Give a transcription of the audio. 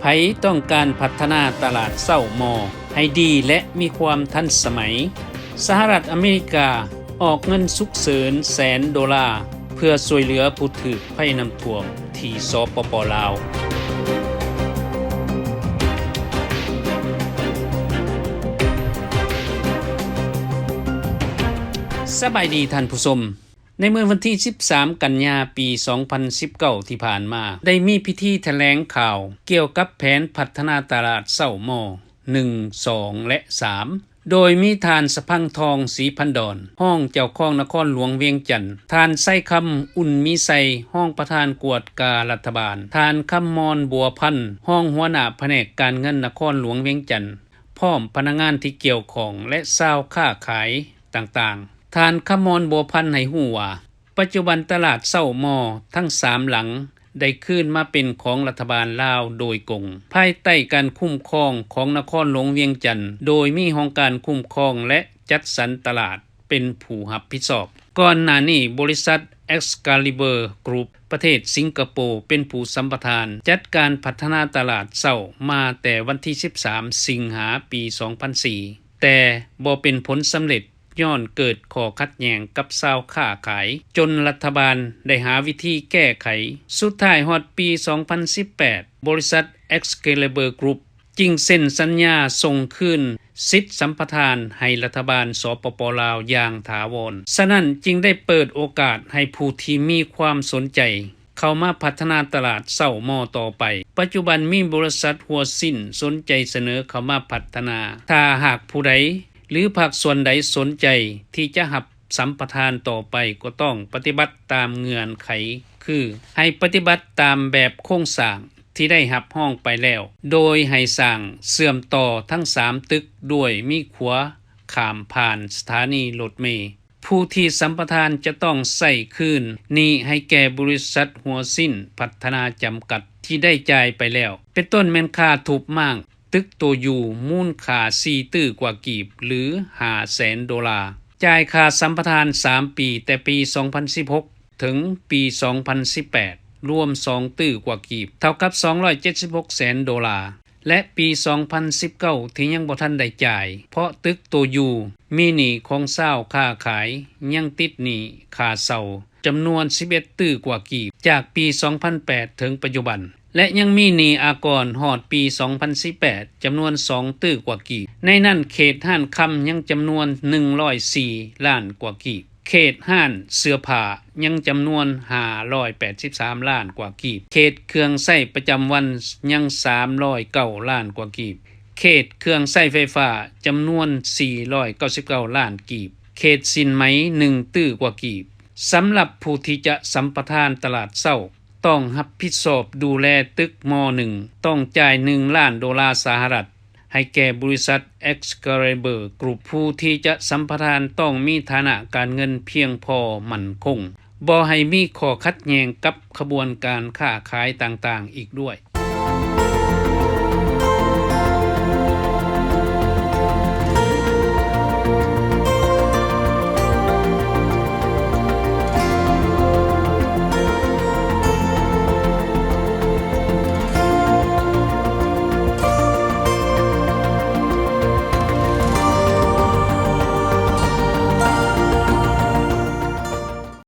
ໃຜຕ້ອງການພັດທະນາຕະຫຼາດເຊົ້າມໍ່ໃຫ້ດີ ແລະ ມີຄວາມທັນສະໄໝ, ສະຫະລັດອາເມລິກາອອກເງິນສຸກເສີນແສນໂດລາ ເພື່ອຊ່ວຍເຫຼືອຜູ້ຖືກໄພນ້ຳຖ້ວມທີ່ ສປປ ລາວ. ສະບາຍດີທ່ານຜູ້ຊົມ. ໃນມື້ວັນທີສິບສາມ ກັນຍາ ປີສອງພັນສິບເກົ້າ ທີ່ຜ່ານມາ, ໄດ້ມີພິທີຖະແຫຼງຂ່າວກ່ຽວກັບແຜນພັດທະນາຕະຫຼາດເຊົ້າມໍ່ ໜຶ່ງ ສອງ ແລະ ສາມ ໂດຍມີທ່ານ ສະພັງທອງ ສີພັນດອນ ຮອງເຈົ້າຄອງນະຄອນຫຼວງວຽງຈັນ, ທ່ານ ໄຊຄຳ ອຸ່ນມີໄຊ ຮອງປະທານກວດກາລັດຖະບານ, ທ່ານ ຄຳມອນ ບົວພັນ ຮອງຫົວໜ້າພະແນກການເງິນນະຄອນຫຼວງວຽງຈັນ, ພ້ອມພະນັກງານທີ່ກ່ຽວຂ້ອງ ແລະ ຊາວຄ້າຂາຍຕ່າງໆ. ທ່ານ ຄຳມອນ ບົວພັນ ໃຫ້ຮູ້ວ່າ ປັດຈຸບັນຕະຫຼາດເຊົ້າມໍ່ທັງສາມຫຼັງໄດ້ຄືນມາເປັນຂອງລັດຖະບານລາວໂດຍກົງ ພາຍໃຕ້ການຄຸ້ມຄອງຂອງນະຄອນຫຼວງວຽງຈັນ, ໂດຍມີຫ້ອງການຄຸ້ມຄອງ ແລະ ຈັດສັນຕະຫຼາດເປັນຜູ້ຮັບຜິດຊອບ. ກ່ອນໜ້ານີ້, ບໍລິສັດ Excalibur Group ປະເທດສິງກະໂປ ເປັນຜູ້ສຳປະທານຈັດການພັດທະນາຕະຫຼາດເຊົ້າມາແຕ່ວັນທີສິບສາມ ສິງຫາ ປີສອງພັນສີ່ ແຕ່ບໍ່ເປັນຜົນສຳເລັດ ຍ້ອນເກີດຂໍ້ຂັດແຍ່ງກັບຊາວຄ້າຂາຍ, ຈົນລັດຖະບານໄດ້ຫາວິທີແກ້ໄຂ. ສຸດທ້າຍ, ຮອດປີສອງພັນສິບແປດ ບໍລິສັດ Excalibur Group ຈຶ່ງເຊັນສັນຍາສົ່ງຄືນສິດສຳປະທານໃຫ້ລັດຖະບານ ສປປ ລາວ ຢ່າງຖາວອນ. ສະນັ້ນ, ຈຶ່ງໄດ້ເປີດໂອກາດໃຫ້ຜູ້ທີ່ມີຄວາມສົນໃຈເຂົ້າມາພັດທະນາຕະຫຼາດເຊົ້າມໍ່ຕໍ່ໄປ. ປັດຈຸບັນມີບໍລິສັດຫົວຊິ້ນສົນໃຈສະເໜີເຂົ້າມາພັດທະນາ. ຖ້າຫາກຜູ້ໃດ ຫຼື ພາກສ່ວນໃດສົນໃຈທີ່ຈະຮັບສຳປະທານຕໍ່ໄປ ກໍຕ້ອງປະຕິບັດຕາມເງື່ອນໄຂ ຄື ໃຫ້ປະຕິບັດຕາມແບບໂຄງສ້າງທີ່ໄດ້ຮັບຮອງໄປແລ້ວ, ໂດຍໃຫ້ສ້າງເຊື່ອມຕໍ່ທັງສາມຕຶກດ້ວຍມີຂົວຂ້າມຜ່ານສະຖານີລົດເມ. ຜູ້ທີ່ສຳປະທານຈະຕ້ອງໃຊ້ຄືນໜີ້ໃຫ້ແກ່ບໍລິສັດຫົວຊິ້ນພັດທະນາຈຳກັດທີ່ໄດ້ຈ່າຍໄປແລ້ວ, ເປັນຕົ້ນແມ່ນຄ່າທຸບມ້າງ ຕຶກໂຕຢູ ມູນຄ່າສີ່ຕື້ກວ່າກີບ ຫຼື ຫ້າແສນໂດລາ, ຈ່າຍຄ່າສຳປະທານສາມປີ ແຕ່ປີສອງພັນສິບຫົກ ເຖິງປີສອງພັນສິບແປດ ລວມສອງຕື້ກວ່າກີບ ເທົ່າກັບສອງຮ້ອຍເຈັດສິບຫົກແສນໂດລາ ແລະ ປີສອງພັນສິບເກົ້າ ທີ່ຍັງບໍ່ທັນໄດ້ຈ່າຍ ເພາະຕຶກໂຕຢູມີໜີ້ຂອງຊາວຄ້າຂາຍ ຍັງຕິດໜີ້ຄ່າເຊົ່າຈຳນວນສິບເອັດຕື້ກວ່າກີບ ຈາກປີສອງພັນແປດ ເຖິງປັດຈຸບັນ. ແລະ ຍັງມີໜີ້ອາກອນຮອດປີສອງພັນສິບແປດ ຈຳນວນສອງຕື້ກວ່າກີບ, ໃນນັ້ນເຂດຮ້ານຄຳຍັງຈຳນວນໜຶ່ງຮ້ອຍສີ່ລ້ານກວ່າກີບ, ເຂດຮ້ານເສື້ອຜ້າຍັງຈຳນວນຫ້າຮ້ອຍແປດສິບສາມລ້ານກວ່າກີບ, ເຂດເຄື່ອງໃຊ້ປະຈຳວັນຍັງສາມຮ້ອຍເກົ້າລ້ານກວ່າກີບ, ເຂດເຄື່ອງໃຊ້ໄຟຟ້າຈຳນວນສີ່ຮ້ອຍເກົ້າສິບເກົ້າລ້ານກີບ, ເຂດສິນໄໝໜຶ່ງຕື້ກວ່າກີບ. ສຳລັບຜູ້ທີ່ຈະສຳປະທານຕະຫຼາດເຊົ້າ ຕ້ອງຮັບຜິດຊອບດູແລຕຶກມໍ່ໜຶ່ງ ຕ້ອງຈ່າຍໜຶ່ງລ້ານໂດລາສະຫະລັດໃຫ້ແກ່ບໍລິສັດ Excalibur Group ຜູ້ທີ່ຈະສຳປະທານຕ້ອງມີຖານະການເງິນພຽງພໍໝັ້ນຄົງ, ບໍ່ໃຫ້ມີຂໍ້ຂັດແຍ່ງກັບຂະບວນການຄ້າຂາຍຕ່າງໆອີກດ້ວຍ.